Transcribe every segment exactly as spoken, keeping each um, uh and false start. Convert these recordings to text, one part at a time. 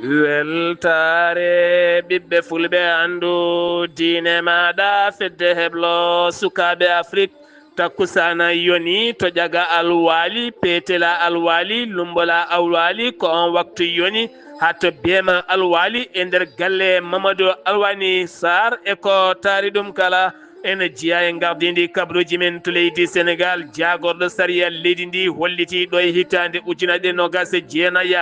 Weltaare ɓiɓɓe fulɓe, anndu diine maaɗa, fedde heblo sukaaɓe Afrik. Takkusaana yoni to Ƴaga Alwaali, Peetela Alwaali, Lummbola Alwaali, ko on waktu yoni haa to Beema Alwaali e nder galle Mamadou Alwaani Sarr e ko taari ɗum kala. Ene jeyaa e ngardiindi kabaruuji men to leydi Senegaal, jaagorɗo sariya leydi ndi hollitii ɗo e hitaande ujunaaje ɗiɗi e noogaas e jeenayi,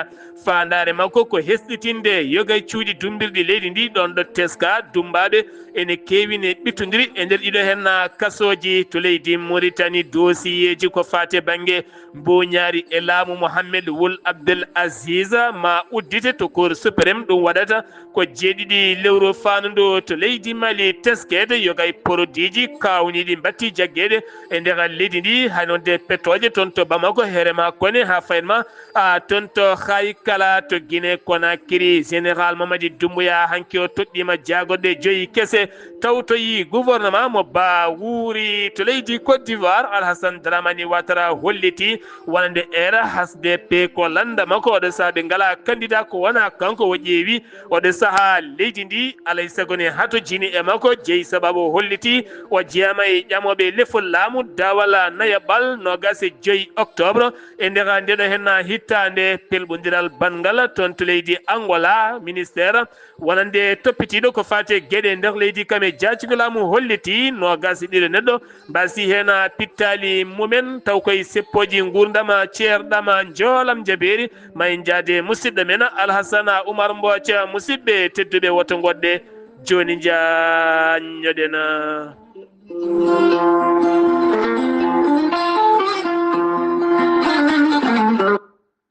faandaare makko ko hesɗitinde yoga e cuuɗi dummbirɗi leydi ndi, ɗoon ɗo teskaa dummbaaɓe ene keewi, ne ɓittondiri e nder ɗiɗo heen kasooji to leydi Muritani. Doosiyeeji ko faati e bannge mbuuñaari e laamu Mohamed Wul Abdel Aziz ma uddite to Cour suprême. Ɗum waɗata ko jeeɗiɗi lewru faandu to leydi Mali teskeede, yoga e porodiiji kaawniiɗi mbaɗti jaggeede e nder leydi ndi, hay noon de petooje toon to Bamako, Herema, Kone haa Fayma, a toon to Haykala to Guinée Conakry. Général Mamadi Doumbouya hanki o toɗɗiima jaagorɗe joyi kese, tawtoyi gouvernement mo ba wuuri. To leydi Côte d'Ivoire, Alhassane Dramani Ouattara holliti wonande era H D P ko lannda makko, oɗo sahaa ɓe ngalaa candidat ko wonaa kanko o ƴeewi oɗo sahaa leydi ndi, alay sago ne hatojini e makko. Jeyi sababu holliti o jeyaama e ƴamooɓe lefol laamu daawal nayaɓal noogaas e joyi octobre e nder ndeɗo heen hittaande. Pelɓondiral banngal toon to leydi Angola, ministère wonande toppitiiɗo ko faati e geɗe nder leydi kam e jaacugol laamu holliti noogaas e ɗiɗo neɗɗo mbaasi heen pittaali mumen, taw koye seppooji nguurndam, ceerɗam, njoolam, jabeeri. Ma en njaade musidɗo men Alhasana Umar Mbooca. Musidɓe tedduɓe, woto ngoɗɗe jooni njaññoɗen.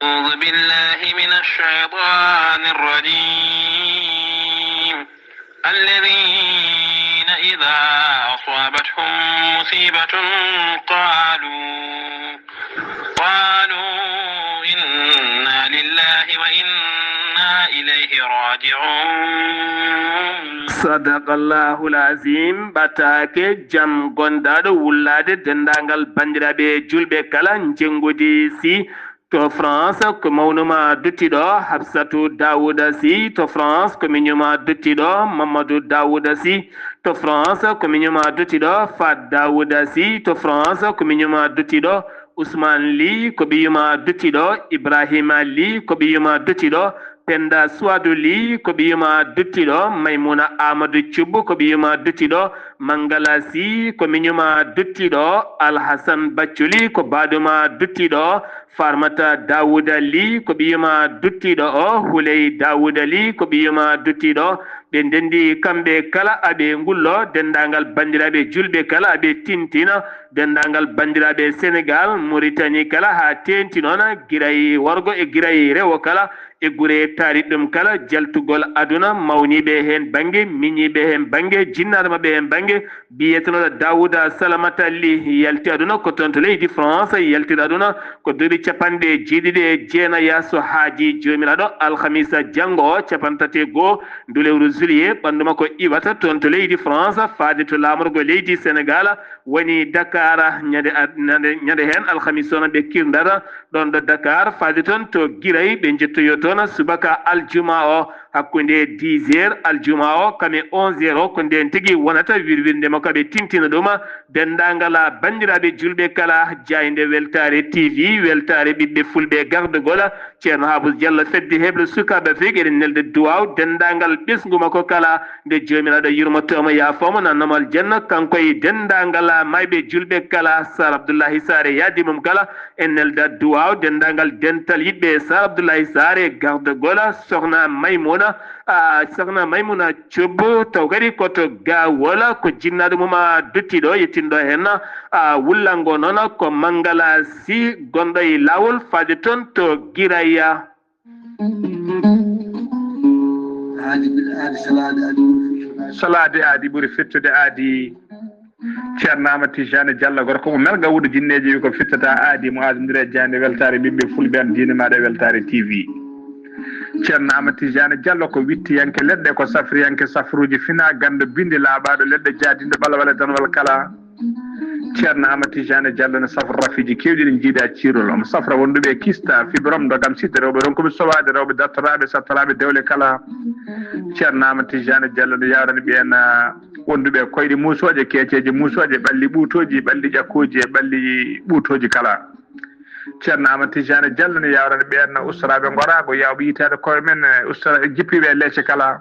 أعوذ بالله من الشيطان الرجيم. الذين إذا أصابتهم مصيبة قالوا قالوا إنا لله وإنا إليه راجعون. Sadaqallahul Azim. Ɓataake jam gondaaɗo wullaade denndaangal banndiraaɓe juulɓe kala, njenngudi si. To France, ko mawnuma duttiɗo Hafsatu Daawuda Si. To France, ko miñuma duttiɗo Mamadou Daawuda Si. To France, ko miñuma duttiɗo Fat Daawuda Si. To France, ko miñuma duttiɗo Ousmane Ly, ko ɓiyuma duttiɗo Ibrahima Ly, ko ɓiyuma duttiɗo Penda Suwadu Ly, ko ɓiyuma duttiɗo Maymuna Amadou Thioub, ko ɓiyuma duttiɗo Mangala Sy, ko miñuma duttiɗo Alhassane Bathily, ko baɗuma duttiɗo Farmata Daouda Ly, ko ɓiyuma duttiɗo o Houleye Daouda Ly, ko ɓiyuma duttiɗo. Ɓe ndenndi kamɓe kala aɓe ngullo, denndaangal banndiraaɓe juulɓe kala aɓe tintina, denndaangal banndiraaɓe Senegaal, Muritani kala haa teeŋti noon, giray worgo e giray rewo kala, e gure taariiɗe ɗum kala, jaltugol aduna, mawniiɓe heen bannge, miñiiɓe heen bannge, jinnaaɗo maɓɓe heen bannge, biyetenooɗo Daawuda Salamata Ly yalti aduna ko toon to leydi France, yaltiri aduna ko duuɓi capanɗe jeeɗiɗi e jeenayi, so haajii Joomiraaɗo, alhamisa janngo o, cappanɗe tati e goo ndu lewru juillet, ɓanndu makko iwata toon to leydi France, faade to laamorgo leydi Senegaal, woni Dakar. Ñande ad-, ñande, ñande heen alhamisa o, no ɓe kirndata ɗoon ɗo Dakar, faade toon to Giray, ɓe njettoyo toon subaka aljuma o, hakkunde dix heures aljuma o, kam e onze heures o, ko ndeen tigi wonata wirwirnde makko, ɓe tintina ɗum. Denndaangal banndiraaɓe juulɓe kala, jaaynde Weltaare T V, Weltaare ɓiɓɓe fulɓe gardagol, Ceerno Haabus Jallo, fedde heɓlo sukaaɓe Afrik, eɗen nelda duwaaw denndaangal ɓesngu makko kala, nde Joomiraaɗo yurmotooma, yaafoo mo, naatnoo mo aljanna, kanko e denndaangal maayɓe juulɓe kala, Sar Abdullahi Saare yaadi mum kala, en nelda duwaaw denndaangal dental yiɗɓe Sar Abdullahi Saare gardagol, Sohna Maymuna, a, Sohna Maymuna Thioub, taw kadi ko to Gawol, ko jinnaaɗo mum a duttiɗo, yettinɗo heen, a, wullanngo noon ko Mangala Sy, gonɗo e laawol faade toon to Giraya. Aadi ɓuri aadi salaade aadi ɓuri fettude. Salaade aadi ɓuri fettude aadi. Ceerno Amadou Tijani Diallo, gorko mo Melga Wuudu Jinneeji, wi ko fittata aadi mo aadondiri e jaaynde Weltaare ɓiɓɓe fulɓe, an diine maaɗa e Weltaare T V. Ceerno Amadou Tijani Diallo ko wittiyanke leɗɗe, ko safriyanke safruuji fina ganndo binndi laaɓaaɗo leɗɗe, jaadinɗo ɓalwale danwal kala. Ceerno Amadou Tidiane Diallo ne safra rafiiji keewɗi ɗi njiidaa ciirol. Omo safra wonduɓe e kista, fibrome, ndogam, sida, rewɓe ronkuɓe sowaade, rewɓe dartoraaɓe, sattoraaɓe dewle kala. Ceerno Amadou Tidiane Diallo ne yawrani ɓeen, ah, wonduɓe e koyɗe muusooje, keeceeje muusooje, ɓalli ɓuutooji, ɓalli ƴakkooji e ɓalli ɓuutooji kala. Ceerno Amadou Tidiane Diallo ne yawrani ɓeen ustoraaɓe ngoraago, yawɓe yitaade koye men, eh, ustora-, jippiiɓe e leece kala.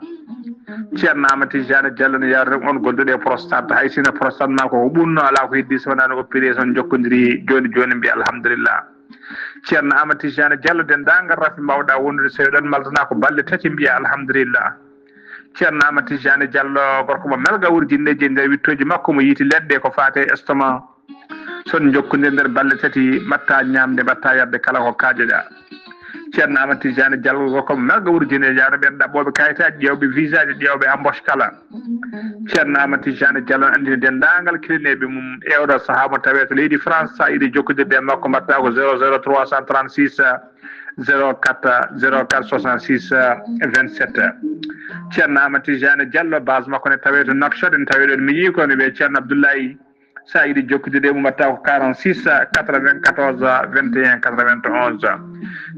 Ceerno Amadou Tidiane Diallo ne yawrani on gonduɗo e prostate. Hay sinno prostate ma ko ko ɓunno, alaa ko heddi so wonaa no opération jokkodiri jooni jooni, mbiya alhamdulillah. Ceerno Amadou Tidiane Diallo, denndaangal rafi mbawɗa wondude, so eɗon maldana ko balɗe tati, mbiya alhamdulillah. Ceerno Amadou Tidiane Diallo, gorko mo melga wurjinneeji e nder wittooji makko, mo yiiti leɗɗe ko faate estomac. Son jokkondir nder balɗe tati, mbatta ñaamde, mbatta yarde kala ko kaajoɗa. Ceerno Amadou Tidiane Diallo, gorko mo melga wurjinneeji, yawna ɓeen ɗaɓɓooɓe kayitaaji, ƴeewɓe visaaji, ƴeewɓe embauche kala. Ceerno Amadou Tidiane Diallo anndini denndaangal kilineeɓe mum e oɗo sahaa mo tawee to leydi France, so a yiɗi jokkondirde e makko, mbatta ko zéro zéro trois cent trente-six, zéro quatre, zéro quatre soixante-six, vingt-sept. Ceerno Amadou Tidiane Diallo, base makko ne tawee to Nouakchott, en tawee ɗon miñi ko ne wiyee Ceerno Abdoulaye. So a yiɗi jokkondirde e mum, mbatta ko quarante-six, quatre-vingt-quatorze, vingt et un, quatre-vingt-onze.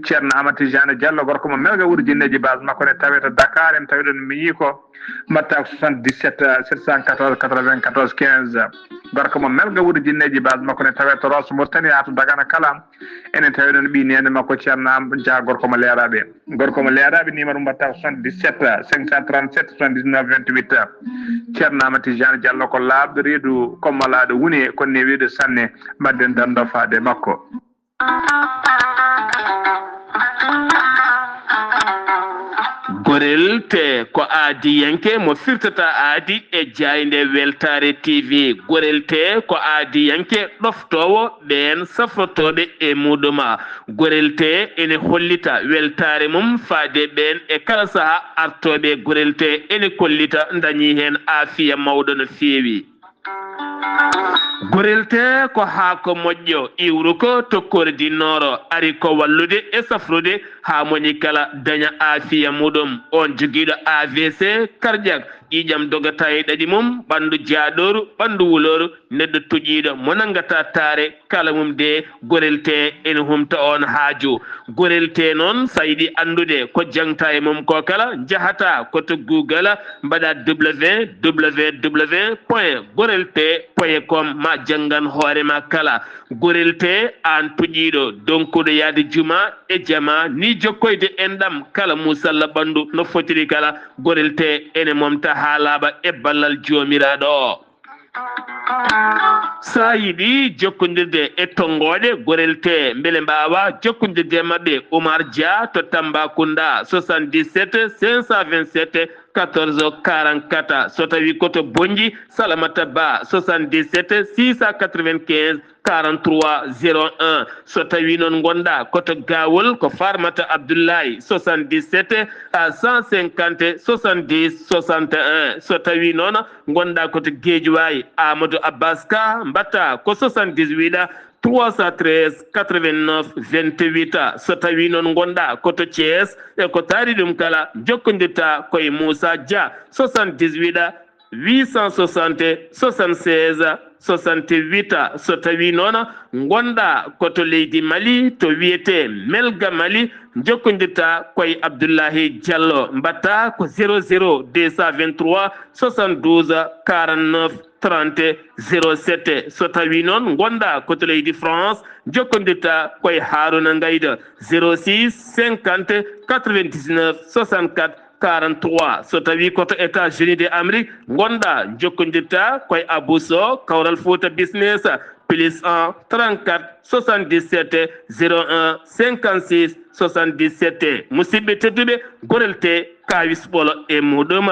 Ceerno Amadou Tidiane Diallo, gorko mo melga wurjinneeji, base makko ne tawee to Dakar, en tawee ɗon miñi ko, mbatta ko soixante-dix-sept, sept cent quatorze, quatre-vingt-quatorze, quinze. Gorko mo melga wurjinneeji, base makko ne tawee to Rosso Mauritanie, haa to Dagana kala. Enen tawi noon ɓii neene makko Ceerno Am Dia, gorko mo Leeraaɓe. Gorko mo Leeraaɓe, numéro mum mbatta ko soixante-dix-sept, cinq cent trente-sept, soixante-dix-neuf, vingt-huit. Ceerno Amadou Tidiane Diallo ko laaɓɗo reedu, kommalaaɗo wune, kono ne weeɗi sanne, mbaɗden dando faade makko. Gorel te ko aadiyanke mo firtata aadi e jaaynde Weltaare T V. Gorel te ko aadiyanke ɗoftoowo ɓeen safrotooɓe e muɗum. Gorel te ene hollita weltaare mum faade ɓeen e kala saha artooɓe. Gorel te ene kollita dañi heen aafiya mawɗo no feewi. Gorel te ko haako moƴƴo, iwruko to kordi nooro, ari ko wallude e safrude haa moƴƴi kala daña aafiya muɗum. On jogiiɗo A V C, cardiaque, ƴiiƴam dogata e ɗaɗi mum, ɓanndu jaaɗooru, ɓanndu wulooru, neɗɗo tuƴiiɗo mo nanngata taare, kala mum de, Gorel te ene humta on haaju. Gorel te noon, so a yiɗi anndude ko jaŋta e mum ko kala, njahata ko to Google, mbaɗa W W W point gorel te point com, ma janngan hoore ma kala. Gorel te, aan tuƴiiɗo, donkuɗo yahde juma e jama, ni jokkoyde enɗam kala musalla ɓanndu no fotiri kala, Gorel te ene momta haa laaɓa e ballal Joomiraaɗo o. So a yiɗi jokkondirde e tonngooɗe Gorel te, mbele mbaawa jokkondirde e maɓɓe, Oumar Dia to Tambacounda, soixante-dix-sept, cinq cent vingt-sept, quatorze quarante-quatre. So tawi ko to Bonnji, Salamata Ba, soixante-dix-sept, six cent quatre-vingt-quinze, quarante-trois zéro un. So tawi noon ngonɗa ko to Gawol, ko Farmata Abdoulaye, soixante-dix-sept à cent cinquante, soixante-dix soixante et un. So tawi noon ngonɗa ko to Guédiawaye, Amadou Abbas Ka, mbatta ko soixante-dix-huit trois cent treize quatre-vingt-neuf vingt-huit. So tawi noon ngonɗa ko to Thiès, e ko taari ɗum kala, jokkondirta ko e Moussa Dia, soixante-dix-huit huit cent soixante, soixante-seize, soixante-huit. So tawi noon ngonɗa ko to leydi Mali, to wiyete Melga Mali, jokkondirta ko e Abdoulahi Diallo, mbatta ko zéro zéro deux cent vingt-trois soixante-douze quarante-neuf trente zéro sept. So tawi noon ngonɗa ko to leydi France, jokkondirta ko e Haruna Ngayda, zéro six cinquante quatre-vingt-dix-neuf soixante-quatre quarante-trois. So tawi ko to États-Unis de Amérique ngonɗa, jokkondirta ko e Abou Sow, Kawral Fouta Business, plus un trente-quatre soixante-dix-sept zéro un cinquante-six soixante-dix-sept. Musidɓe tedduɓe, Gorel te, kawis ɓolo e muɗum.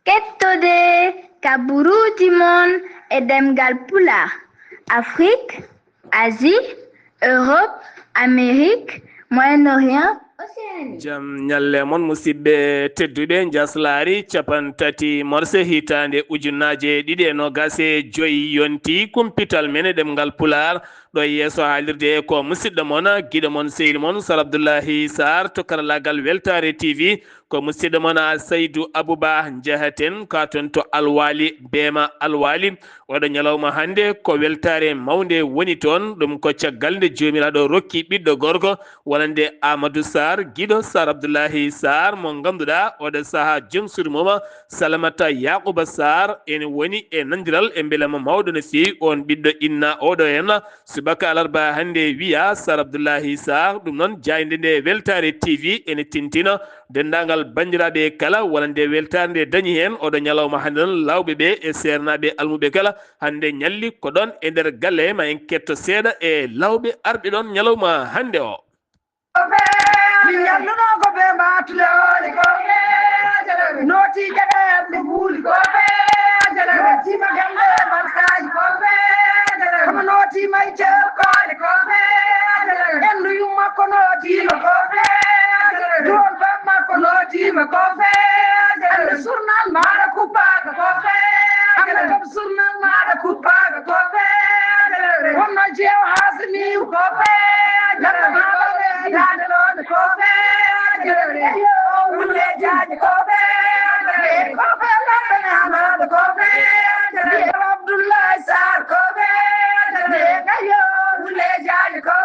Kettode kaburuuji mon e ɗemngal Pulaar, Afrique, Asie, Europe, Amérique, Moyen-Orient, Océanie. Jam ñalle mon, musidɓe tedduɓe. Njaslaari capanɗe tati morse hitaande ujunnaaje ɗiɗi e noogaas e joy yonti kumpital men e ɗemngal Pulaar. Ɗo e yeeso haalirde ko musidɗo mon, giɗo mon, sehil mon, Sar Abdullahi Sar to karallaagal Weltaare T V. Ko musidɗo mon a Saydu Abuba Njahaten ka toon to Alwaali, Beema Alwaali. Oɗo ñalawma hannde ko weltaare mawnde woni toon, ɗum ko caggal nde Joomiraaɗo rokki ɓiɗɗo gorko wonande Amadou Sarr, giɗo Sarr Abdoulahi Sarr, mo ngannduɗaa oɗo sahaa joom suudu mum Salamata Yaquba Sarr ene woni e nanndiral e mbelema mawɗo no feewi. On ɓiɗɗo inna oɗo en subaka alarba hannde wiya Sarr Abdoulahi Sarr. Ɗum noon, jaaynde nde Weltaare T V ene tintina denndaangal banndiraaɓe kala wonande weltaare nde dañi heen oɗo ñalawma hannde noon. Lawɓe ɓe e seernaaɓe almuɓe kala hannde ñalli ko ɗoon e nder galle. Ma en ketto seeɗa e lawɓe arɓe ɗoon ñalawma hannde o. Min ñalluno ko ɓe mbaatule oole ko. Nooti jaɗa ɓe mbuuli ko. Nootiima gambe balkaaji ko. Kama nootiima e jewkoole ko. Endu yumma ko nootiima ko. Duwol bamma ko nootiima ko. Ande surnal maɗa kuppaaka ko. Ande kam surnal maɗa kuppaaka ko. Wonno jeew haasimiiw ko. Lamɗo maɗa ɓe daande ɗoon ko. Wulle jaaji ko. Ko lamɗo maɗa ko. Abdullahi Sarr ko. Kayo wulle jaaji ko.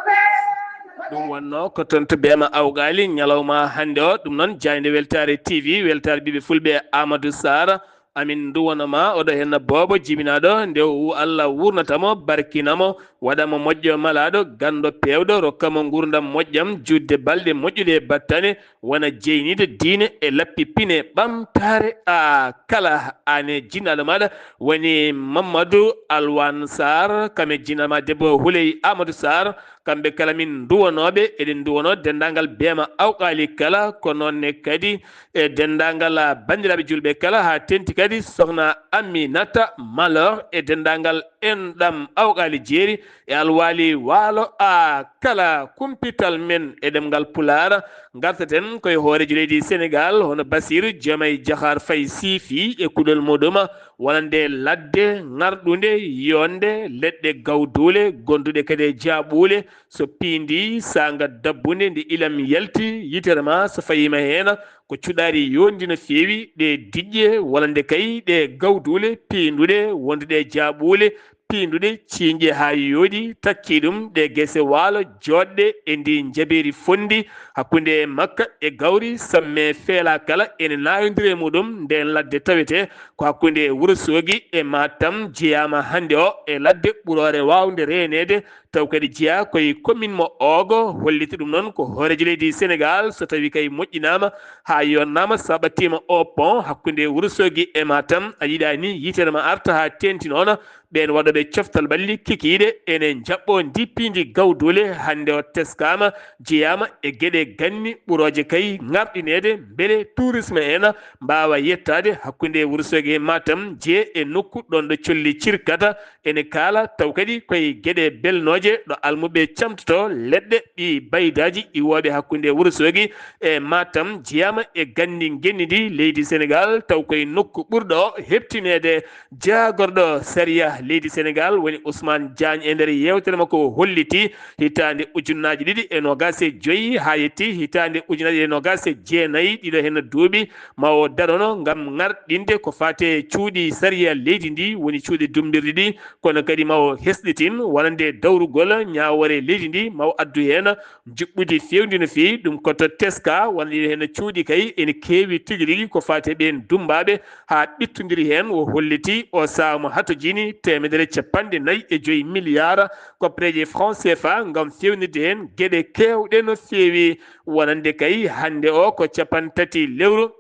Ɗum wonnoo ko toon to Beema Awgaali ñalawma hannde o. Ɗum noon, jaaynde Weltaare T V, weltaare ɓiɓɓe fulɓe, Amadou Sarr. Amin nduwano ma, oɗo henna boobo jibinaaɗo, nde o Allah wuurnata mo, barkina mo, waɗa mo moƴƴo malaaɗo, ganndo peewɗo, rokka mo nguurndam moƴƴam, juutde balɗe moƴƴuɗe e battane, wona jeyniiɗo diine e lappi pine ɓamtaare. A kala, aan e jinnaaɗo maaɗa woni Mamadou Alwan Sarr, kam e jinnaaɗo ma debbo Huley Amadou Sarr, kamɓe kala min nduwanooɓe, eɗen nduwanoo denndaangal Beema Awqaali kala, ko noon ne kadi e denndaangal banndiraaɓe juulɓe kala, haa teeŋti kadi Sokhna Aminata Malor e denndaangal enɗam Awqaali Jeeri e Alwaali Waalo. A kala kumpital men e ɗemngal Pulaar, ngartaten koye hooreejo leydi Senegaal, hono Basiiru Jomay Jahaar Fay siifi e kuɗol muɗum wonande ladde ŋarɗunde, yonde, leɗɗe gawduule, gonduɗe kadi e jaaɓuule, so piindi saanga dabbunde, nde ilam yalti, yitere ma so fayiima heen, ko cuɗaari yonndi no feewi, ɗe diƴƴe, wonande kay ɗe gawduule piinduɗe, wonduɗe e jaaɓuule, piinduɗe, ciiñƴe haa yooɗi, takkii ɗum ɗe gese waalo jooɗɗe e ndi njabeeri fonndi hakkunde makka e gawri, samme feela kala ene naayondiri e muɗum. Ndeen ladde tawetee ko hakkunde Wuro Soogi e Matam, jeyaama hannde o e ladde ɓuroore waawnde reeneede, taw kadi jeyaa koye commune mo Oogo, holliti ɗum noon ko hooreejo leydi Senegaal, so tawii kay moƴƴinaama haa yonnaama, saɓatiima o pont hakkunde Wuro Soogi e Matam, a yiɗaa ni yitere ma arta haa teeŋti noon. Ɓeen waɗooɓe coftal ɓalli kikiiɗe ene njaɓɓoo ndi piindi gawduule. Hannde o teskaama, jeyaama e geɗe ganni ɓurooje kay ŋarɗineede, mbele tourisme en mbaawa yettaade hakkunde Wuro Soogi e Matam, jeye e nokku ɗoon ɗo colli cirkata. Ene kaala taw kadi koye geɗe belnooje ɗo almuɓe camtotoo leɗɗe ɗi baydaaji iwooɓe hakkunde Wuro Soogi e Matam, jeyaama e ganni ngenndi ndi leydi Senegaal, taw koye nokku ɓurɗo heɓtineede. Jaagorɗo sariya leydi Senegaal woni Ousmane Diagne, e nder yeewtere makko o holliti hitaande ujunnaaji ɗiɗi e noogaas e joyi haa yetti hitaande ujunnaaji ɗiɗi e noogaas e jeenayi, ɗiɗo heen duuɓi ma o darono ngam ŋarɗinde ko faati e cuuɗi sariya leydi ndi, woni cuuɗi dummbirɗi ɗi, kono kadi ma o hesɗitin wonande dawrugol ñaawoore leydi ndi, ma o addu heen njuɓɓudi feewndi no feewi. Ɗum ko to teska, wonande heen cuuɗi kay ene keewi tigi rigi ko faati e ɓeen dummbaaɓe haa ɓittondiri heen. O holliti o saaha mo hatojini teemedere e cappanɗe nayi e joyi miliyaar koppareeje franc C F A ngam feewnirde heen geɗe keewɗe no feewi. Wonande kay hannde o ko cappanɗe tati lewru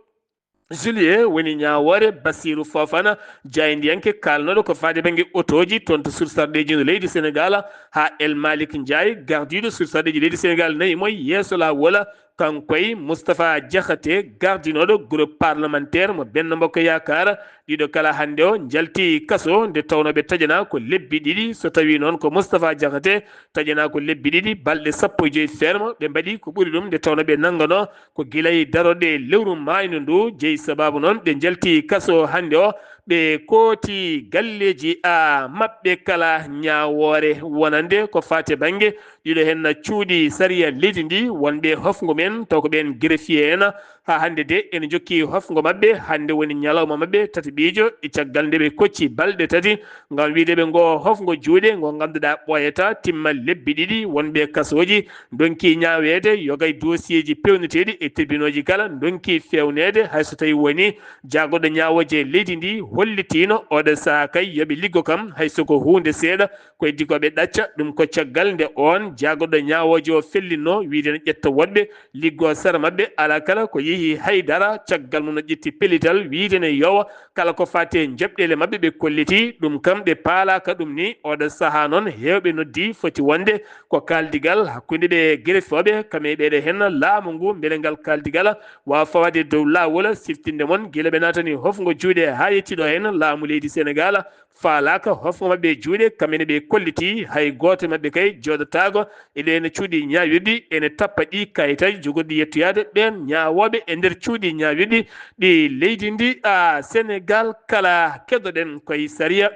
juillet woni ñaawoore. Bassirou Fofana, jaayndiyanke kaalnooɗo ko faade bannge otooji toon to sursarɗeeji no leydi Senegaal, haa El Malick Ndiaye, gardiiɗo sursarɗeeji leydi Senegaal nayi mo yeeso laawol. Kanko e Moustapha Diakhaté, gardinooɗo groupe parlementaire mo Benno Bokk Yaakaar, ɗiɗo kala hannde o njalti kaso, nde tawnoo ɓe taƴanaa ko lebbi ɗiɗi. So tawii noon ko Moustapha Diakhaté, taƴanaa ko lebbi ɗiɗi, balɗe sappo e joy ferme ɓe mbaɗi ko ɓuri ɗum, nde tawnoo ɓe nannganoo ko gila e darorɗe lewru maayno ndu. Jeyi sabaabu noon ɓe njalti kaso hannde o, ɓe kooti galleeji a maɓɓe kala ñaawoore wonande ko faati e bannge ɗiɗo heen cuuɗi sariya leydi ndi, wonɓe hofngu men, taw ko ɓeen greffier en, Haa hannde de, ene njokki hofngo maɓɓe. Hannde woni ñalawma maɓɓe tataɓiijo, e caggal nde ɓe kocci balɗe tati ngam wiyde ɓe ngoo hofngo juuɗe ngo ngannduɗaa ɓooyataa timma lebbi ɗiɗi. Wonɓe kasooji ndonki ñaaweede, yoga e dossier ji peewneteeɗi e tribunal ji kala ndonki feewneede. Hay so tawii woni jaagorɗo ñaawooje leydi ndi hollitiino oɗo sahaa kay yo ɓe liggo kam, hay so ko huunde seeɗa, ko heddi ko ɓe ɗacca. Ɗum ko caggal nde oon jaagorɗo ñaawooje o fellinnoo wiyde ene ƴetta woɗɓe liggo sara maɓɓe, alaa kala ko yehi hay dara. Caggal mum o ƴetti pellital wiyde ene yowa kala ko faati e njoɓɗeele maɓɓe ɓe kolliti ɗum kam ɓe paalaaka ɗum ni. Oɗo sahaa noon heewɓe noddi foti wonde ko kaaldigal hakkunde ɓe greffooɓe kam e ɓeeɗo heen laamu ngu, mbele ngal kaaldigal waawa fawaade dow laawol. Siftinde mon, gila ɓe naatani hofngo juuɗe haa yetti ɗo heen laamu leydi Senegaal faalaaka hofngo maɓɓe juuɗe, kam ene ɓe kolliti hay gooto e maɓɓe kay jooɗotaako. Eɗo ene cuuɗi ñaawirɗi, ene tappa ɗi kayitaaji jogorɗi yettoyaade ɓeen ñaawooɓe e nder cuuɗi ñaawirɗi ɗi leydi ndi. A Senegaal kala keɗoɗen koye sariya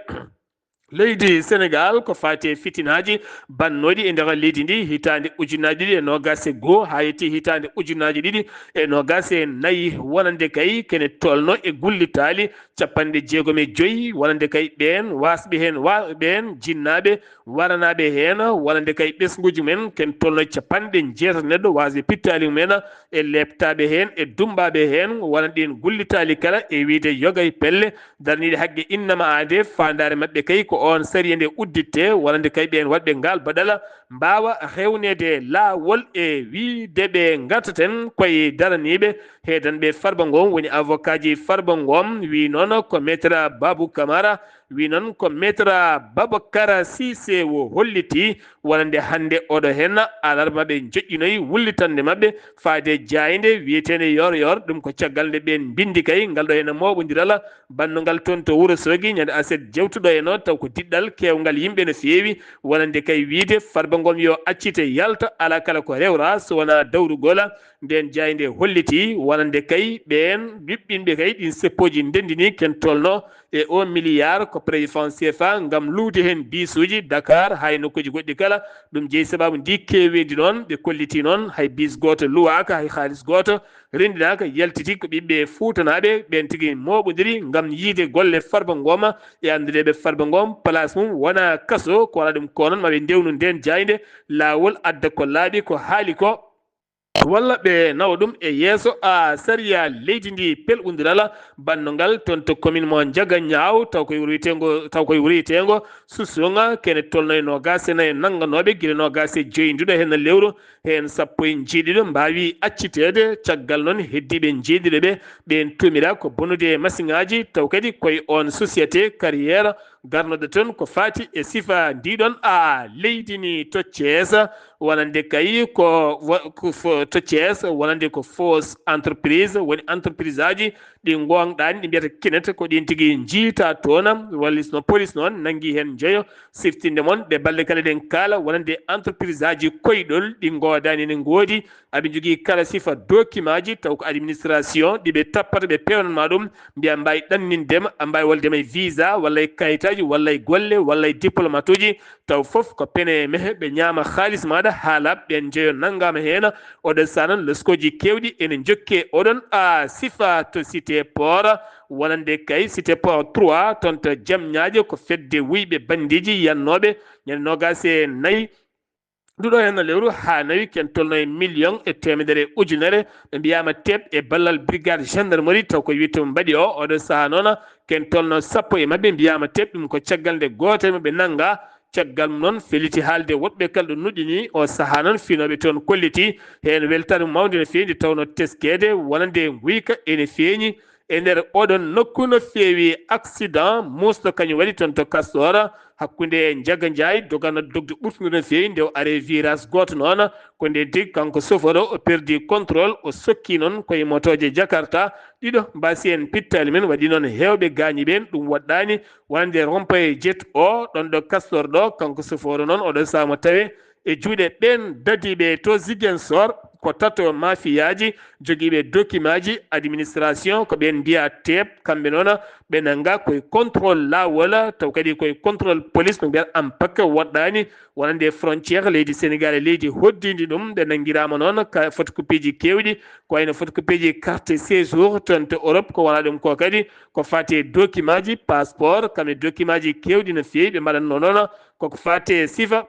leydi Senegaal ko faati e fitinaaji bannooɗi e nder leydi ndi hitaande ujunaaji ɗiɗi e noogaas e goo haa yetti hitaande ujunaaji ɗiɗi e noogaas e nayi, wonande kay kene tolno e gullitaali capanɗe jeegom e joyi, wonande kay ɓeen waasɓe heen wa-, ɓeen jinnaaɓe waranaaɓe heen, wonande kay ɓesnguuji mumen ken tolno e capanɗe jeetati neɗɗo waasɓe pittaali mumen, e leeptaaɓe heen e dummbaaɓe heen, wonande ɗeen gullitaali kala e wiyde yoga e pelle daraniiɗe haqqe innama aade. Faandaare maɓɓe kay ko oon sariya nde udditte, wonande kay ɓeen waɗɓe ngaal baɗala mbaawa rewneede laawol e wiyde ɓe ngartaten koye daraniiɓe heedanɓe Farba Ngom, woni avocat ji Farba Ngom, wi noon ko Maître Babou Camara, wi noon ko Maître Babacar Cissé o holliti wonande hannde oɗo heen alarba ɓe joƴƴinoyi wullitande maɓɓe faade jaaynde wiyeteende Yor Yor. Ɗum ko caggal nde ɓeen mbinndi kay ngal ɗo heen mooɓondiral bannungal toon to Wuro Soogi ñande aset jewtuɗo e noon taw ko diɗɗal keewngal yimɓe no feewi, wonande kay wiyde Farba Ngom yo accite yalta, alaa kala ko rewra so wonaa dawrugol. Ndeen jaaynde holliti wonande kay ɓeen yuɓɓinɓe kay ɗiin seppooji ndenndini ken tolno e o milliard ko prévu franc C F A ngam luwde heen biisuuji Dakar haa e nokkuuji goɗɗi kala. Ɗum jeyi sabaabu ndi keeweendi noon, ɓe kolliti noon hay biis gooto luwaaka, hay haalis gooto renndinaaka, yaltiti ko ɓiɓɓe fuutanaaɓe ɓeen tigi mooɓondiri ngam yiyde golle Farba Ngom e anndudeeɓe Farba Ngom place mum wonaa kaso, ko wonaa ɗum ko noon maa ɓe ndewnu ndeen jaaynde laawol adda ko laaɓi ko haali ko. Walla ɓe nawa ɗum e yeeso a sariya leydi ndi pelɓundiral bannungal toon to commune mo Njaga Ñaaw, taw koye wuro wiyeteengo, taw koye wuro wiyeteengo Susunga, kene tolno e noogaas e nayi nannganooɓe gila noogaas e joyi nduɗo heen lewru, heen sappo e njeeɗiɗo mbaawi acciteede. Caggal noon heddiiɓe njeeɗiɗo ɓe, ɓeen tuumiraa ko bonude masiŋaaji, taw kadi koye oon société carrière garnoɗo toon ko faati e sifa ndiɗon a leydi ni to Thiès, wonande kay ko wa-, ko fo-, to Thiès wonande ko fausse entreprise, woni entreprise aji ɗi ngoongɗaani, ɗi mbiyata kinete, ko ɗiin tigi njiita toon. Walis no police noon nanngi heen njeyo. Siftinde mon, ɗe balɗe kala eɗen kaala wonande entreprise aji koyɗol ɗi ngoodaani, ene ngoodi, aɓe njogii kala sifa dokimaaji, taw ko administration ɗi ɓe tappata, ɓe peewnanma ɗum, mbiya mbaawi ɗanninde ma, a mbaawi wolde ma e visa, walla e kayitaaji, walla e golle, walla e diplomatuuji, taw fof ko pene mehe, ɓe ñaama haalis maaɗa haa laaɓ, ɓeen njeyo nanngaama heen. Oɗon sahaa noon, loskooji keewɗi ene njokke oɗon a sifa to Cité Port, wonande kay Cité Port trois, toon to Jamñaajo, ko fedde wuyɓe banndiiji yannooɓe ñande noogaas e nayi nduɗo heen lewru haa nawi, ken tolno e million e teemedere ujunere. Ɓe mbiyaama teeɓ e ballal brigade gendarmerie, taw ko wiyetee mbaɗi o, oɗo sahaa noon, ken tolno sappo e maɓɓe mbiyaama teeɓ, ɗum ko caggal nde gooto e maɓɓe nannga. Caggal mum noon, felliti haalde woɗɓe kala ɗo nuɗɗini o sahaa noon, finooɓe toon kolliti heen weltaare mum mawnde no feewi, nde tawnoo teskeede wonande nguyka ene feeñi e nder oɗon nokku no feewi. Accident muusɗo kañum waɗi toon to Castor, hakkunde Njaga Njaay, dogana dogde ɓurtunde no feewi, nde o ari virage gooto noon, ko nde tigi kanko chauffeur o, o perdi contrôle, o sokki noon koye motooje Jakarta ɗiɗo, mbaasi en pittaali men, waɗi noon heewɓe gaañi ɓeen, ɗum woɗɗaani. Wonande rond-point jet o, ɗoon ɗo Castor ɗo, kanko chauffeur o noon, oɗo sahaa mo tawe e juuɗe ɓeen dadiiɓe to Ziguinchor. ko tato mafiyaaji jogiiɓe dokimaaji administration, ko ɓeen mbiyaa teep, kamɓe noon ɓe nannga koye contrôle laawol, taw kadi koye contrôle police no mbiyata ampaka woɗɗaani, wonande frontière leydi Sénégal e leydi hoɗdiindi ɗum. Ɓe nanngiraama noon ka photocopieji keewɗi, ko wayno photocopieji carte séjour toon to Europe, ko wonaa ɗum ko kadi ko faati e dokimaaji passeport, kam e dokimaaji keewɗi no feewi. Ɓe mbaɗatnoo noon koko faati e sifa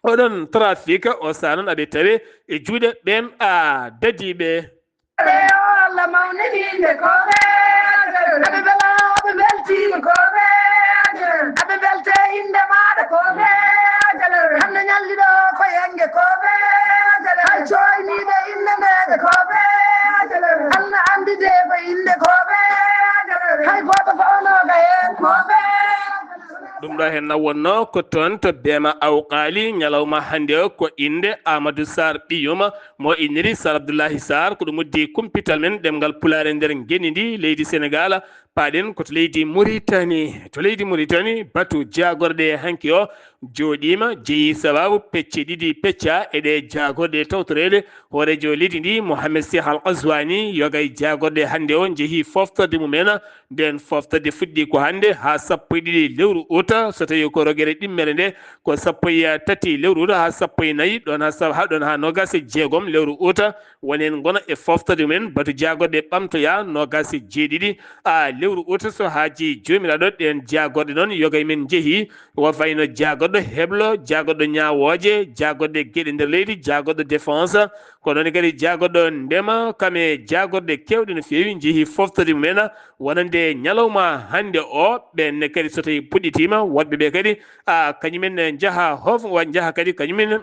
oɗon trafic o saha noon aɓe tawe e juuɗe ɓeen a dadiiɓe. Ɓe o Allah mawnini inde kooɓe, aɓe bela, aɓe mbeltiima kooɓe, aɓe mbelte inde maaɗa kooɓe. Hannde ñalli ɗo ko yenge kooɓe, hay coyniiɓe inde meeɗe kooɓe. Allah anndi de ko inde kooɓe, hay gooto fof no ka heen kooɓe. Ɗum ɗo heen na wonnoo ko toon to Beema Awqaali, ñalawma hannde o ko innde Amadou Sarr ɓiyuma mo inniri Sarr Abdoulahi Sarr. Ko ɗum uddi kumpital men ɗemngal Pulaar e nder ngenndi ndi leydi Senegaal. Paaɗen ko to leydi Muritani. To leydi Muritani, batu jaagorɗe hanki o jooɗiima, jeyi sabaabu pecce ɗiɗi pecca e ɗe jaagorɗe tawtoreede. Hooreejo leydi ndi, Mohamed Sih Al Qaswani, yoga e jaagorɗe hannde o njehii foftorde mum en. Nden foftorde fuɗɗi ko hannde haa sappo e ɗiɗi lewru uta, so tawii ko rogere ɗimmere nde ko sappo e tati lewru uta haa sappo e nayi, ɗoon haa sa-, haa ɗoon haa noogaas e jeegom lewru uta. Woni en ngona e foftorde men, batu jaagorɗe ɓamtoyaa noogaas e jeeɗiɗi a lewru uta, so haajii Joomiraaɗo. Ɗeen jaagorɗe noon yoga e men njehii, wa fayno jaagorɗo heblo, jaagorɗo ñaawooje, jaagorɗe geɗe nder leydi, jaagorɗo défense, ko noon kadi jaagorɗo ndema, kam e jaagorɗe keewɗe no feewi njehii foftorde mum en. Wonande ñalawma hannde o, ɓeen ne kadi so tawii puɗɗitiima, woɗɓe ɓe kadi, a, kañumen ne njaha hoof-, wa-, njaha kadi kañumen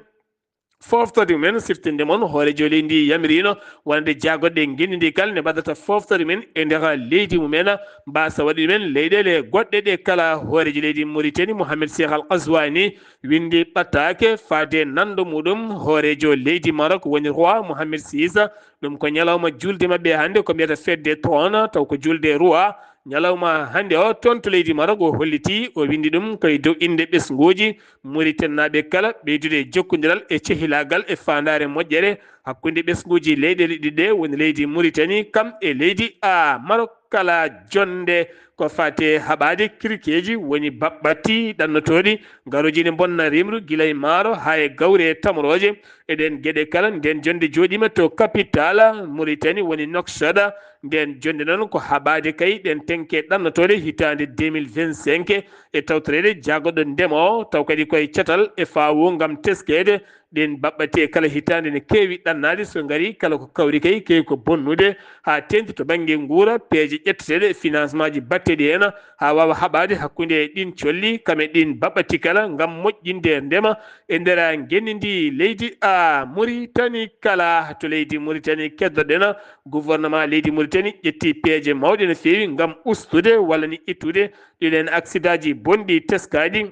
foftorde mum en. Siftinde mon, hooreejo leydi ndi yamiriino wonande jaagorɗe ngenndi ndi kala ne mbaɗata foftorde mum en e nder leydi mum en, mbasa waɗude men leyɗeele goɗɗe ɗe kala. Hooreejo leydi Mauritanie, Mohamed Sih Al Qaswani, winndi ɓattaake faade nanndo muɗum hooreejo leydi Maroc woni roi Mohamed six. Ɗum ko ñalawma juulde maɓɓe hannde, ko mbiyata fête des trônes, taw ko juulde roi. Ñalawma hannde o, toon to leydi Maroc, o hollitii, o winndi ɗum ko e dow innde ɓesnguuji Mauritanie naaɓe kala, ɓeydude e jokkondiral e cehilaagal e faandaare moƴƴere hakkunde ɓesnguuji leyɗeele ɗiɗi ɗe, woni leydi Mauritanie kam e leydi a Maroc. Kala jonnde ko faati e haɓaade kirikeeji, woni baɓɓatti ɗannotooɗi, ngarooji ne mbonna rimru gila e maaro haa e gawri e tamrooje. E ɗeen geɗe kala, ndeen jonnde jooɗiima to capital Mauritanie, woni Nouakchott. Ndeen jonnde noon ko haɓaade kay ɗeen tenke ɗannotooɗe hitaande deux mille vingt-cinq e tawtoreede jaagorɗo ndema o, taw kadi ko e catal e faawo ngam teskeede. Ɗeen baɓɓatti e kala hitaande ne keewi ɗannaade, so ngarii kala ko kawri kay keewi ko bonnude, haa teeŋti to bannge nguura, peeje ƴetteteeɗe e financement ji baɗteeɗi heen, haa waawa haɓaade hakkunde e ɗiin colli, kam e ɗiin baɓɓatti kala ngam moƴƴinde ndema e nder ngenndi ndi leydi a Mauritanie kala. To leydi Mauritanie keddoɗen, gouvernement leydi Mauritanie ƴetti peeje mawɗe no feewi ngam ustude walla ni ittude ɗiɗen accident ji bonɗi teskaaɗi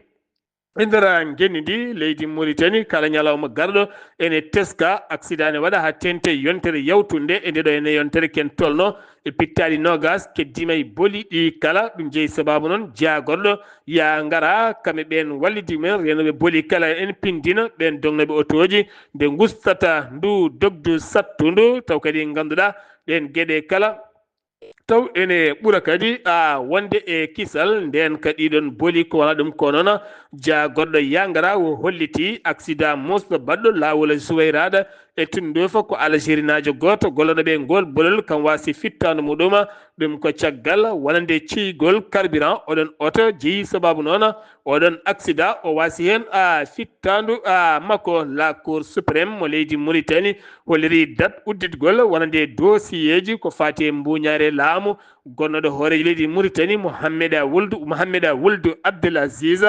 e nder ngenndi ndi leydi Mauritanie. Kala ñalawma garɗo ene teska accident ne waɗa haa teeŋti e yontere yawtunde. E nde ɗo ene yontere ken tolno e pittaali noogaas keddiima e boli ɗi kala. Ɗum jeyi sabaabu noon jaagorɗo yaa ngara, kamɓe ɓeen wallidi men reenooɓe boli kala en pindina ɓeen dognooɓe otooji nde ngustata ndu dogdu sattundu. Taw kadi ngannduɗaa ɗeen geɗe kala taw ene ɓura kadi a wonde e kisal. Ndeen ka ɗiɗon boli ko wona ɗum ko noon jaagorɗo yaa ngara o hollitii accident mosɗo baɗɗo laawol Zuwayraada e Tunduufa, ko Algerinaajo gooto gollooɗo ɓe ngol bolol, kam waasi fittaandu muɗum. Ɗum ko caggal wonande ciygol carburant oɗon oto jeyi sabaabu noon oɗon accident. O waasi heen a fittaandu a makko. La Cour suprême mo leydi Mauritanie holliri dat udditgol wonande dossier ji ko faati e mbuuñaare laamu gonnooɗo hooreejo leydi Mauritanie, Mohamed Wuld, Mohamed Wuld Abdel Aziz.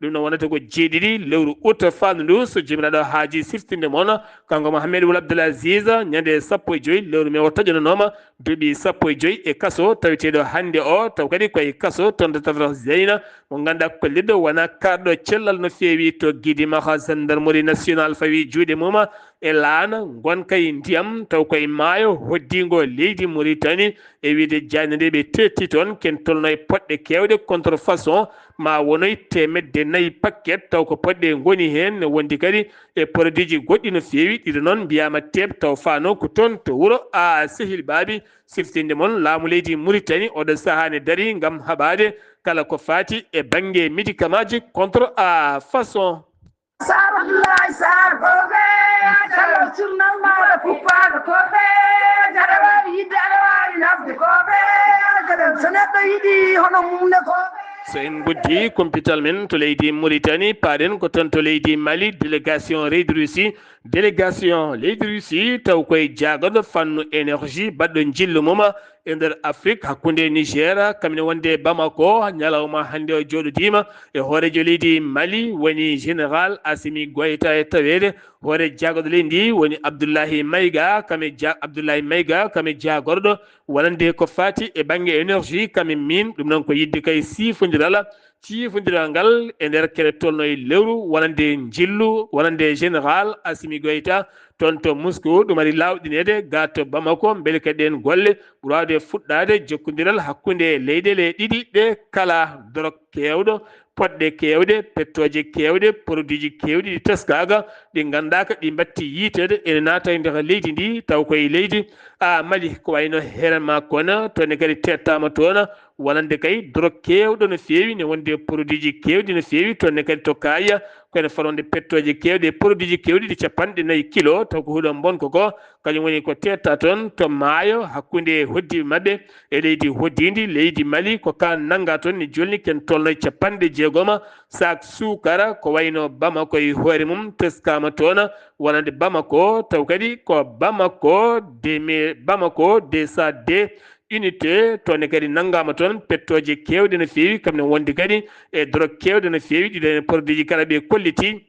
Ɗum no wonata ko jeeɗiɗi lewru ut faandu ndu, so Joomiraaɗo haajii siftinde mon. Kanko Mohamed Wuld Abdel Aziz, ñande sappo e joy lewru mee o taƴonanooma duuɓi sappo e joy e kaso, taweteeɗo hannde o, taw kadi ko e kaso toon to Tafra Zeyna. mo ngannduɗaa kollirɗo wona karɗo cellal no feewi to Gidimaxa. Gendarmerie nationale fawi juuɗe mum e laana ngonka e ndiyam taw koye maayo hoddiingo leydi Mauritanie. E wiyde jaaynde nde ɓe teetti toon ken tolno e poɗɗe keewɗe contrefaçon ma wonoy teemedde nayi paquet taw ko poɗɗe ngoni heen ne wondi kadi e produit ji goɗɗi no feewi. Ɗiɗo noon mbiyaama teep taw faano ko toon to wuro a sehil baabi. Siftinde mon laamu leydi Mauritanie oɗo sahaa ne darii ngam haɓaade kala ko faati e bannge médicament ji contre à façon. Sar Abdoulaye Sar ko ɓe jaraw surnal maɗa kuppaaɗo ko ɓe jaraw yidde aɗa waawi nafde ko ɓe jaraw so neɗɗo yiɗi hono mum ne ko. So en nguddi kumpital men to leydi Mauritanie paaɗen ko toon to leydi Mali délégation leydi Russie. Délégation leydi Russie taw koye jaagoɗo fannu énergie baɗɗo njillu mum e nder Afrik hakkunde Niger kamine wonde Bamako ñalawma hannde o jooɗodiima e hoorejo leydi Mali woni général Assimi Goïta e taweede hoore jaagoɗo leydi ndi woni Abdoulaye Maïga kame ja Abdoulaye Maïga kame jaagorɗo wonande ko faati e bannge énergie kame min ɗum noon ko yidde kay siifondiral ciifondiral ngal e nder kere tolno e lewru wonande njillu wonande général Assimi Goïta toon to Moscou ɗum ari lawɗineede ga to Bamako mbele kadi ɗeen golle ɓuraade fuɗɗaade jokkondiral hakkunde leyɗele ɗiɗi ɗe kala. Dorog keewɗo poɗɗe keewɗe pettooje keewɗe produit ji keewɗi ɗi teskaaka ɗi nganndaaka ɗi mbatti yiiteede ene naata e nder leydi ndi taw koye leydi a Mali ko wayno Herema Kona toon ne kadi tettaama toon wonande kay dorog keewɗo no feewi ne wonde produit ji keewɗi no feewi toon ne kadi to Kaya ko ene foti wonde pettooje keewɗe e produit ji keewɗi ɗi capanɗe nayi kilo taw ko huɗo mbonko ko kañum woni ko tetta toon to maayo hakkunde hoddiiɓe maɓɓe e leydi hoddiindi leydi Mali ko ka nannga toon ne jolni ken tolno e capanɗe jeegoma sac suukara ko wayno Bamako e hoore mum teskaama toon wonande Bamako taw kadi ko Bamako demi Bamako deux cent deux unité toon ne kadi nanngaama toon pettooje keewɗe no feewi kam ne wondi kadi e dorog keewɗe no feewi ɗiɗo heen produit ji kala ɓe kolliti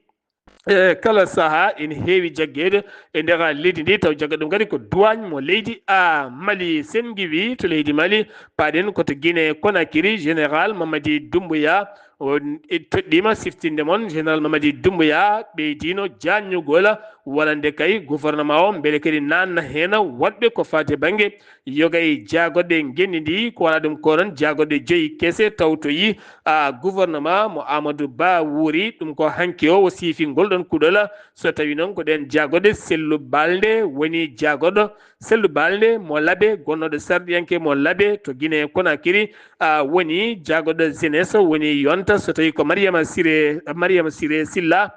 e kala sahaa ene heewi jaggeede e nder leydi ndi taw jagga ɗum kadi ko duwaañ mo leydi a Mali. Sen ngiwi to leydi Mali paaɗen ko to Guinée Conakry général Mamadi Doumbouya o toɗɗiima siftinde mon général Mamadi Doumbouya ɓeydiino jaanñugol wonande kay gouvernement o mbele kadi naatna heen woɗɓe ko faati e bannge yoga e jaagoɗe ngenndi ndi ko wona ɗum ko noon jaagoɗe joyi kese tawtoyi a gouvernement mo Amadou Ba wuuri ɗum ko hanki o o siifi ngol ɗon kuɗol so tawi noon ko ɗen jaagoɗe sellu balnde woni jaagoɗo sellu balnde mo labe gonnoɗo sarɗiyanke mo labe to Guinée Conakry a woni jaagoɗo jeunesse woni yonta so tawi ko Mariama Siré Mariama Siré Silla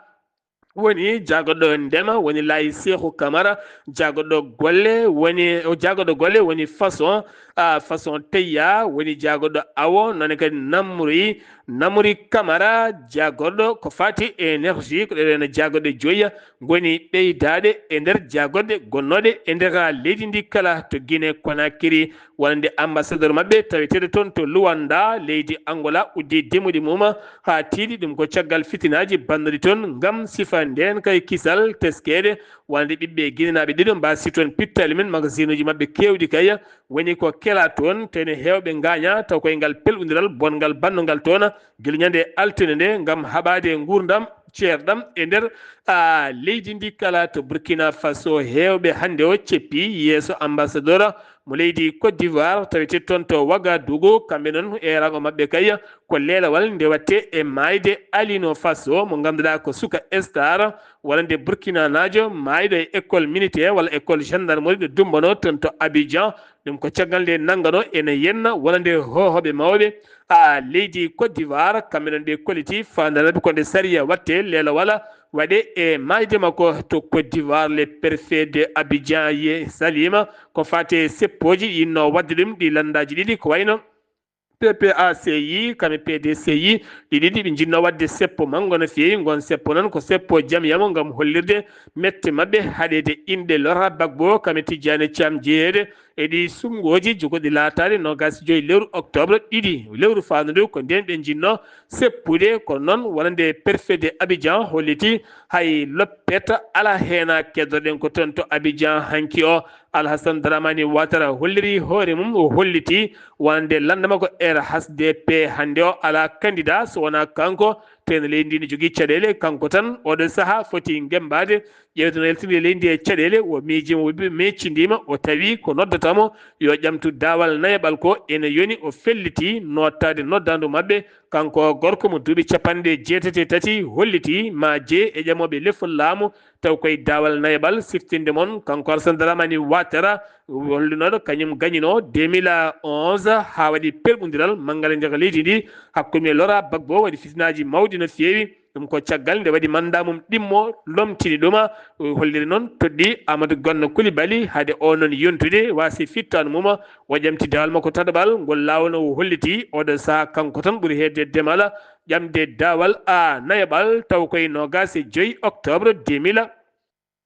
woni jaagoɗo ndema woni Laye Cheikhou Camara jaagoɗo golle woni o jaagoɗo golle woni façon a façon teyya woni jaagoɗo awo noone kadi namri namri Camara jaagoɗo ko fati e énergie ko ɗeɗen jaagoɗe joyya ngoni ɓeydaɗe e nder jaagoɗe gonnoɗe e nder leydi ndi kala to Guinée Conakry wonande ambassadeur maɓɓe taweteeɗo toon to Luanda leydi Angola uddi demuɗi mum haa tiiɗi ɗum ko caggal fitinaaji bannuɗi toon ngam sifa ndeen kay kisal teskeede wonande ɓiɓɓe Guinénaaɓe ɗiɗo mbaasi toon pittaali men magasinuuji maɓɓe keewɗi kay woni ko kela toon tene heewɓe ngaaña taw koye ngal pelɓundiral bonngal bannungal toon gila ñande altine nde ngam haɓaade nguurndam ceerɗam e nder a leydi ndi kala to Burkina Faso heewɓe hannde o ceppi yeeso ambassadeur mo leydi Côte d'Ivoire tawete toon to Ouagadougou kamɓe noon e rango maɓɓe kay ko leelawal nde watte e maayde Alino Faso mo ngannduɗaa ko suka star walla nde burkinanaajo maayɗo e école militaire walla école gendarmerie ɗo dumbano toon to Abidjan ɗum ko caggal nde nanngano ene yenna walla nde hohoɓe mawɓe a leydi Côte d'Ivoire kamɓe noon ɓe kolliti faandanaaɓe ko nde sariya watte leelawal waɗe e maayde makko to Côte d'Ivoire le préfet de Abidjan ye Salima ko fate seppooji yinno waɗde ɗum ɗi lanndaaji ɗiɗi ko wayno P P A C I kame P D C I ɗi ɗiɗi ɓe njinno waɗde seppo manngo no feewi ngon seppo noon ko seppo jam yamo ngam hollirde mette maɓɓe haɗeede inɗe lora bagbo kame tijjaani cam jeyeede E ɗi sumngooji jogoɗi laataade noogaas e joy lewru oktoobre, ɗiɗi lewru faandu ndu, ko ndeen ɓe njinnoo seppude. Kono noon, wonande préfet de Abidjan holliti hay loppet alaa heen. Keddorɗen ko toon to Abidjan hanki o, Alhassane Dramane Ouattara holliri hoore mum, o holliti wonande lannda makko R H D P hannde o alaa candidat so wonaa kanko. Tee no leydi ndi ne jogii caɗeele, kanko tan oɗo sahaa foti ngemmbaade. Ƴeewde no yaltinde leydi ndi e caɗeele, o miijiima, o wi-, meccindiima, o tawi ko noddata mo yo ƴamtu daawal nayaɓal ko ene yoni, o felliti nootaade noddaandu maɓɓe. Kanko o gorko mo duuɓi capanɗe jeetati e tati holliti ma jeye e ƴamooɓe lefol laamu, taw koye daawal nayaɓal siftinde mon. Kanko Alassane Dramane Ouattara, hollinooɗo kañum gañinoo deux mille onze haa waɗi perɓondiral manngal e nder leydi ndi hakkunde Laurent Gbagbo, waɗi fitinaaji mawɗi no feewi. Ɗum ko caggal nde waɗi manndaa mum ɗimmo, lomtini ɗum. Holliri noon toɗɗi Amadou Gonno Coulibaly hade o noon yontude waasi fittaandu mum, o ƴamti daawal makko tataɓal ngol laawol no o holliti oɗo sahaa kanko tan ɓuri heedde demal ƴamde daawal a nayaɓal, taw koye noogaas e joy oktoobre deux mille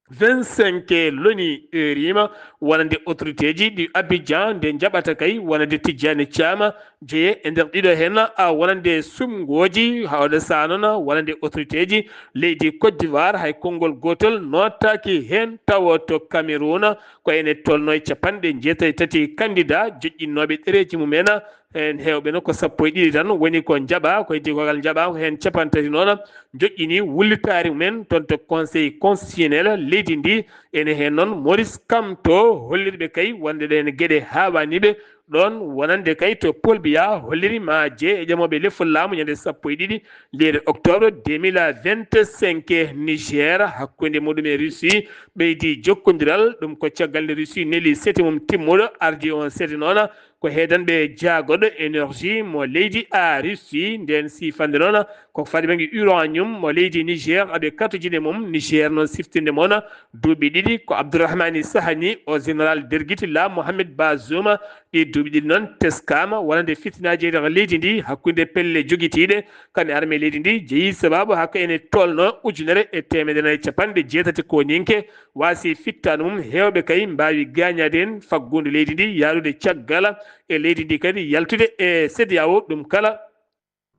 vingt-cinq. Loni heeriima wonande autorité ji ɗi Abidjan nde njaɓata kay wonande Tijjani Caama jeye e nder ɗiɗo heen, a, wonande sumngooji, haa oɗo sahaa noon wonande autorité ji leydi Côte d'Ivoire, hay konngol gootol nootaaki heen, tawa to Cameroun ko ene tolnoo e capanɗe jeetati e tati candidat joƴƴinnooɓe ɗereeji mum en. Heen heewɓe no ko sappo e ɗiɗi tan woni ko njaɓaa, ko heddi ko ngal njaɓaa, ko heen capanɗe tati noon joƴƴini wullitaare mum en toon to Conseil constitutionnel leydi ndi. Ene heen noon Maurice Kamto hollirɓe kay wonde ɗeen geɗe haawaani ɓe ɗoon, wonande kay to Paul Biya holliri ma jeye e ƴamooɓe lefol laamu ñande sappo e ɗiɗi leydi oktoobre deux mille vingt-cinq. Niger hakkunde muɗum e Russie ɓeydi jokkondiral, ɗum ko caggal nde Russie neli sete mum timmuɗo, ardi on sete noon ko heedanɓe jaagorɗo énergie mo leydi a Russie. Ndeen siifannde noon ko fadi bannge uranium mo leydi Niger, aɓe kattojine mum. Niger noon siftinde moon duuɓi ɗiɗi ko Abdourahmani Sahani, o général dergiti la Mohamed Bazoum. Ɗi duuɓi ɗiɗi noon teskaama wonande fitinaaji e nder leydi ndi hakkunde pelle jogitiiɗe kam e armée leydi ndi, jeyi sabaabu haka ene tolnoo ujunere e teemedere nayi capanɗe jeetati koninke waasi fittaandu mum. Heewɓe kay mbaawi gaañaade heen faggudu leydi ndi yaarude caggal e leydi ndi kadi yaltude e CEDEAO. Ɗum kala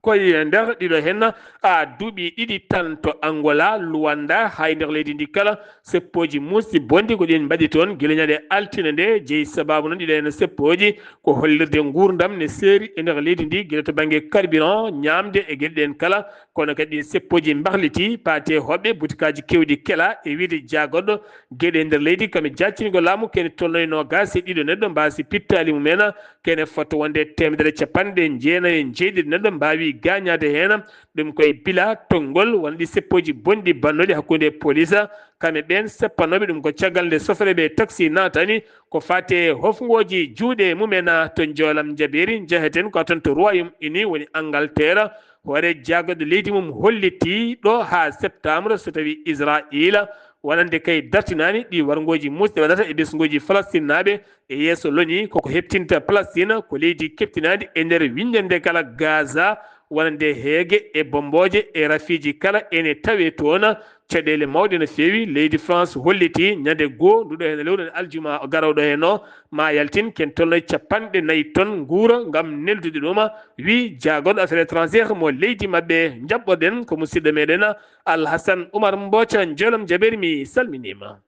koye nder ɗiɗo heen, a, duuɓi ɗiɗi tan to Angola, Luanda, haa e nder leydi ndi kala, seppooji muusɗi bonɗi ko ɗin mbaɗi toon gila ñande altine nde. Jeyi sabaabu noon ɗiɗo heen seppooji ko hollirde nguurndam ne seeri e nder leydi ndi, gila to bannge carburant, ñaamde e geɗe ɗeen kala. Kono kadi ɗin seppooji mbahliti, paati e hoɓɓe, butikaaji keewɗi kela e wiyde jaagorɗo geɗe e nder leydi, kam e jaaccingo laamu, kene tolno e noogaas e ɗiɗo neɗɗo mbaasi pittaali mum en, kene fota wonde teemedere capanɗe jeenayi e jeeɗiɗi neɗɗo mbaawi gaañaade heen. Ɗum koye bila tonngol wonɗi seppooji bonɗi bannooɗi hakkunde police kam e ɓeen seppanooɓe. Ɗum ko caggal nde sofereeɓe taxi naatani ko faati e hofngooji juuɗe mum en to njoolam njabeeri. Njeheten ko toon to Royaume Uni, woni Angleterre. Hoore jaagorɗo leydi mum hollitii ɗo haa septembre, so tawii Israayiila wonande kay dartinaani ɗi warngooji muusɗi waɗata e ɓesnguuji Falastinaaɓe e yeeso loni, koko heɓtinta Palestine, ko leydi keɓtinaandi e nder winndannde kala Gaza, wonande heege e bommbooje e rafiiji kala ene tawee toon. Caɗeele mawɗe no feewi. Leydi France hollitii ñande goo nduɗo heen lewru aljuma garooɗo heen o, ma yaltin ken tolno e capanɗe nayi ton nguura ngam neldude ɗum, wi jaagorɗo affaires étrangères mo leydi maɓɓe. Njaɓɓorɗen ko musidɗo meɗen Alhassane Oumar Mboca, njolom jaɓeeri, mi salminiima.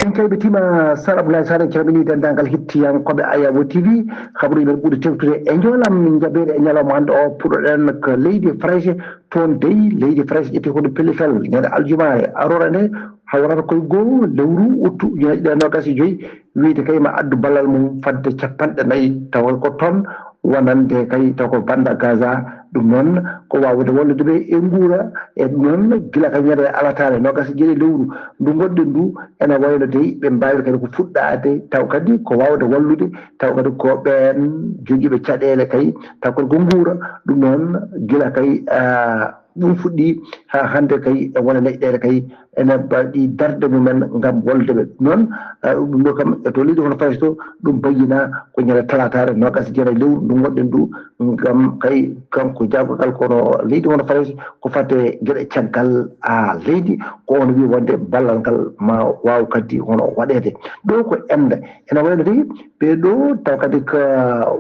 En calmitima Sar Abdoulaye Sane, calmini denndaangal hettiyankooɓe Ayabo T V. Habaruuji men ɓuri tewtude e njoolam jabeere e ñalawma hannde o, puɗɗoɗen ko leydi Farayse. Toon dey, leydi Farayse ƴetti hoto pellital ñande aljuma e aroore nde, hawrata koye goo lewru uttu ujunaaji ɗiɗi e noogaas e joy, wiyde kay ma addu ballal mum fadde capanɗe nayi, tawa ko toon wonande kay taw ko banda Gaza. Ɗum noon ko waawde wallude ɓe e nguura. E ɗum noon, gila ka ñande alataare noogaas e jeeɗiɗi lewru ndu ngonɗen ndu, ene wayno dey ɓe mbaawi kadi ko fuɗɗaade, taw kadi ko waawde wallude, taw kadi ko ɓeen jogiiɓe caɗeele kay, taw kadi ko nguura. Ɗum noon, gila kay, ah, Ɗum fuɗɗi haa hannde kay, e wona leyɗeele kay ene mbaɗi darnde mumen ngam wolde ɓe. Noon, eh, ɗum ɗo kam, e to leydi hono Faransi to, ɗum bayyina ko ñande talaataare noogaas e jeetati lewru ndu ngonɗen ndu, ngam kay kanko jaagogal kono leydi hono Faransi ko fate geɗe caggal a leydi, ko on wi wonde ballal ngal ma waaw kadi hono waɗeede. Ɗo ko ende, ene wayno de ɓe ɗo taw kadi ko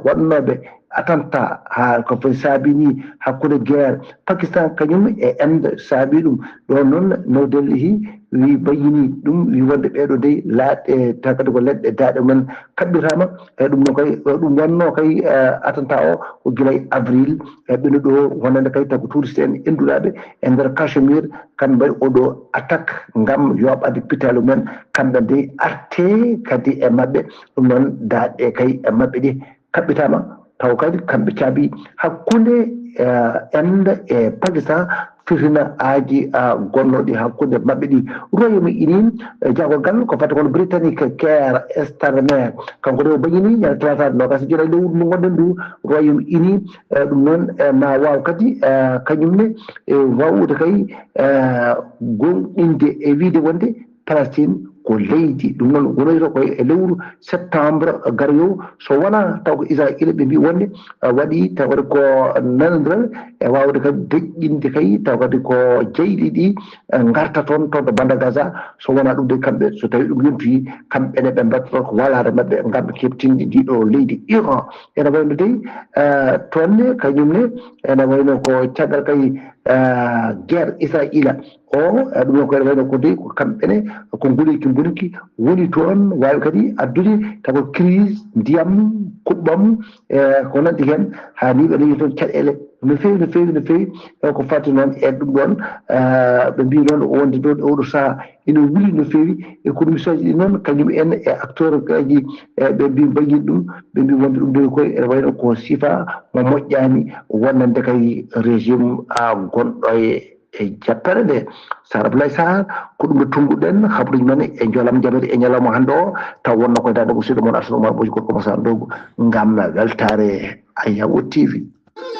waɗnooɓe attentat haa ko foti saabini hakkunde guerre Pakistan kañum e Inde saabi ɗum. Ɗo noon New Delhi wi bayyini ɗum, wi wonde ɓeeɗo dey laaɗe taw kadi ko leɗɗe daaɗe mumen kaɓɓitaama. E ɗum noon kay, ɗum wonno kay, eh, attentat o ko gila e avril, e ɓennuɗo wonande kay taw ko touriste en inndulaaɓe e nder Kashmir, kamɓe mbaɗi oɗo attaque ngam yooɓaade pitaali mumen, kamɓe dey arte kadi e maɓɓe. Ɗum noon daaɗe kay e maɓɓe ɗi kaɓɓitaama, taw kadi kamɓe caabi hakkunde, eh, Inde e Pakistan, firtina aji, ah, gonnooɗi hakkunde maɓɓe ɗi. Royaume Uni, eh, jaagogal ko fate kono Britannique Keir Starmer, kanko de o bayyini ñande talaata noogaas e jeetati lewru ndu ngonɗen ndu, Royaume Uni, eh, ɗum noon, eh, ma waaw kadi, eh, kañum ne, eh, waawude kay, eh, gomɗinde e wiide wonde Palestine ko leydi. Ɗum noon wonoyta ko e lewru septembre garoyow, so wonaa taw ko Israayiila ɓe mbii wonde, eh, waɗi tawde ko nanondiral e waawde kadi deƴƴinde kay taw kadi ko jeyɗi ɗi, eh, ngarta toon, toon to bannda Gaza. So wonaa ɗum de kamɓe, so tawii ɗum yontii, kamɓe ne ɓe mbaɗta ko walaade maɓɓe ngam keɓtinde ndi ɗo leydi Iran. Ene wayno dey, eh, toon ne kañum ne, ene wayno ko caggal kay, eh, guerre Israayiila o, eh, ɗum noon ko ene wayno ko dey ko kamɓe ne ko nguleyki mbonki woni toon, waawi kadi addude taw ko crise ndiyam, kuɓɓam, eh, ko nanndi heen, haa ni ɓe dañi toon caɗeele no feewi, no feewi, no feewi. E ko fati noon e ɗum ɗoon, eh, ɓe mbii noon wonde ɗo e oɗo sahaa ina wuli no feewi e commission ji ɗi noon, kañum en e acteur aji, eh, ɓe mbii mbayi ɗum, ɓe mbii wonde ɗum ɗo koye ene wayno ko sifa mo moƴƴaani wonande kay régime a gonɗo e, e jappere nde. Sar Abdoulaye Sarr, ko ɗum ɗo tunnguɗen habruji men e Jolam Jaɓere e ñalawma hannde o, taw wonno koye darde musidɗo mon Assane Oumar Mbodj, gorko mo Sar Ndogo, ngam weltaare Ayawo T V.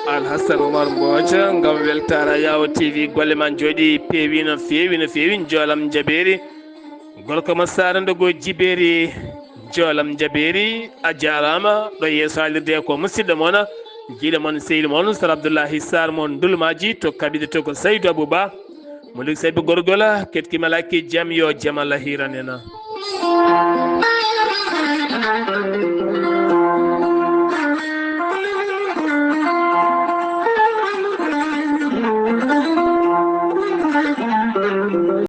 Alhassan Oumar Mbodj, ngam weltaare Ayawo T V, golle ma njooɗi peewi no feewi, no feewi, Jolam Jaɓere, gorko mo Sar Ndogo Jibeeri, Jolam Jaɓere, a jaaraama. Ɗo yeeso haalirde ko musidɗo mon, jiiɗo mon, sehil mon, Sar Abdoulahi Sarr mo Ndulmaaji, to kaɓirɗe to ko Saydu Abou Ba, mo Luxembourg gorgol, keɗki malaki jam, yo jam Allah hiiran en.